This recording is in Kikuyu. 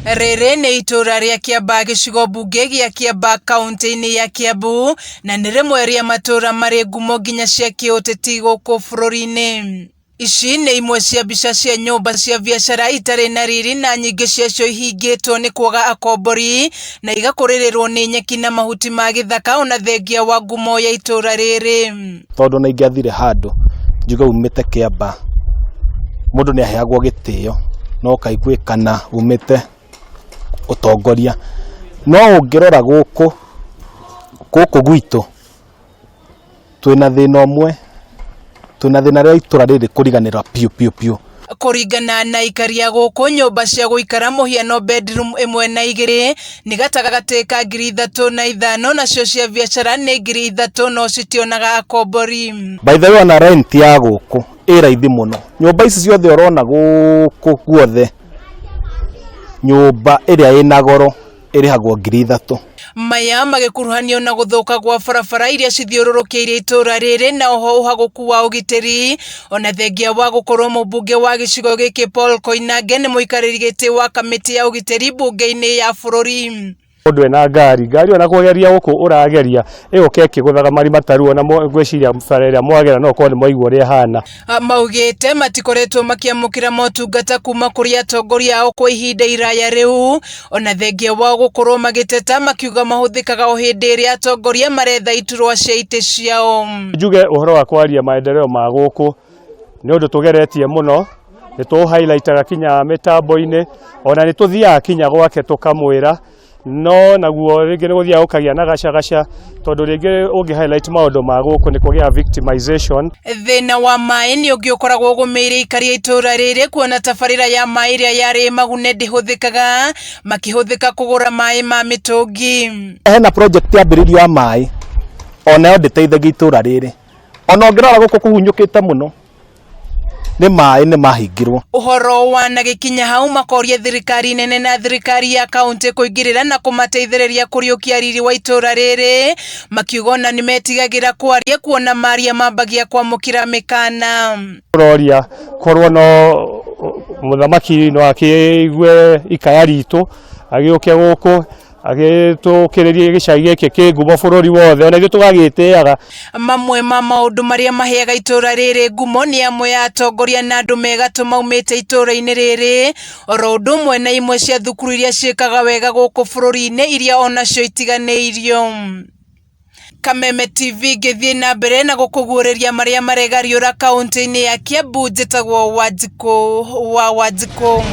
Rĩrĩ nĩ itũra rĩa Kĩambaa gĩcigo mbunge gĩa Kĩambaa kaũntĩ-inĩ ya Kĩambu na nĩ rĩmwe rĩa matũra marĩ ngumo nginya cia kĩũteti gũkũ bũrũri-inĩ. Ici nĩ imwe cia mbica cia nyũmba cia biacara itarĩ na riri na nyingĩ ciacio ihingĩtwo nĩ kwaga akombori na igakũrĩrĩrwo nĩ nyeki na mahuti ma gĩthaka ona thengia wa ngumo ya itũra rĩrĩ. Tondũ na ingĩathire handũ njuge umĩte Kĩambaa, mũndũ nĩ aheagwo gĩtĩo na ũkaiguĩkana umĩte ũtongoria. No ũngĩrora gũkũ, gũkũ gwitũ twĩna thĩna ũmwe, twĩna thĩna rĩa itũra rĩrĩ kũriganĩra biũ biũ biũ. Kũringana na aikari a gũkũ, nyũmba cia gũikara mũhiano bedroom ĩmwe na igĩrĩ nĩ gatagatĩ ka 3005 nacio cia biacara nĩ 3000 no citionaga akombori. By the way, ona rent ya gũkũ ĩ raithi mũno. Nyũmba ici ciothe ũrona gũkũ guothe, nyũmba ĩrĩa ĩna goro ĩrĩhagwo 3000. Maya magĩkuruhanio na gũthũka gwa barabara iria cithiũrũrũkĩirie itũra rĩrĩ na oho ũhagũku wa ũgitĩri ona thengia wa gũkorwo mũmbunge wa gĩcigo gĩkĩ Paul Koinange nĩ mũikarĩri gĩtĩ wa kamĩtĩ ya ũgitĩri mbunge-inĩ ya bũrũri. Mũndũ ena ngari, ngari ona kũgeria gũkũ ũrageria ĩgũka ĩkĩgũthaga marima ta rĩu ona ngwĩciria bara ĩrĩa mwagera no ũkorwo nĩ mwaigua ũrĩa ĩhana. Maugĩte matikoretwo makĩamũkĩra motungata kuma kũrĩ atongoria ao kwa ihinda iraya rĩu ona thengia wao gũkorwo magĩteta makiuga mahũthĩkaga o hĩndĩ ĩrĩa atongoria maretha iturwa cia itĩ ciao. Njuge ũhoro wa kwaria maendeleo ma gũkũ nĩ ũndũ tũgeretie mũno, nĩ tũ highlightaga kinya mĩtambo-inĩ ona nĩ tũthiaga kinya gwake tũkamwĩra, no naguo rĩngĩ nĩ gũthiaga gũkagĩa na gacagaca tondũ rĩngĩ ũngĩ highlight maũndũ ma gũkũ nĩ kũgĩaga victimization. Thĩna wa maĩ nĩ ũngĩ ũkoragwo ũgũmĩire aikari a itũra rĩrĩ kuona tabarĩra ya maĩ ĩrĩa yarĩ Magune ndĩhũthĩkaga makĩhũthĩka kũgũra maĩ ma mĩtũngi. Hena project yambĩrĩirio ya maĩ onayo ndĩteithagia itũra rĩrĩ, ona ũngĩrora gũkũ kũhunyũkĩte mũno nĩ maĩ nĩ mahingirwo. Ũhoro wanagĩkinya hau makoria thirikari nene na thirikari ya kaunti kũingĩrĩra na kũmateithĩrĩria kũriũkia riri wa itũra rĩrĩ, makiuga ona nĩmetigagĩra kwaria kuona maria mambagia kwamũkĩra mĩkana. Tũroria korwo no mũthamaki no akĩigue ikaya ritũ agĩũke gũkũ agĩtũkĩrĩrie gĩcagi gĩkĩ kĩ ngumo bũrũri wothe ona ithuĩ tũgagĩtĩaga. Mamwe ma maũndũ marĩa maheaga itũra rĩrĩ ngumo nĩ amwe a atongoria na andũ me gatũ maumĩte itũra-inĩ rĩrĩ, oro ũndũ ũmwe na imwe cia thukuru iria ciĩkaga wega gũkũ bũrũri-inĩ iria onacio itiganĩirio. Kameme TV ngĩthiĩ na mbere na gũkũguũrĩria marĩa maregariũra kaũntĩ-inĩ ya Kiambu, njĩtagwo Wanjikũ wa Wanjikũ.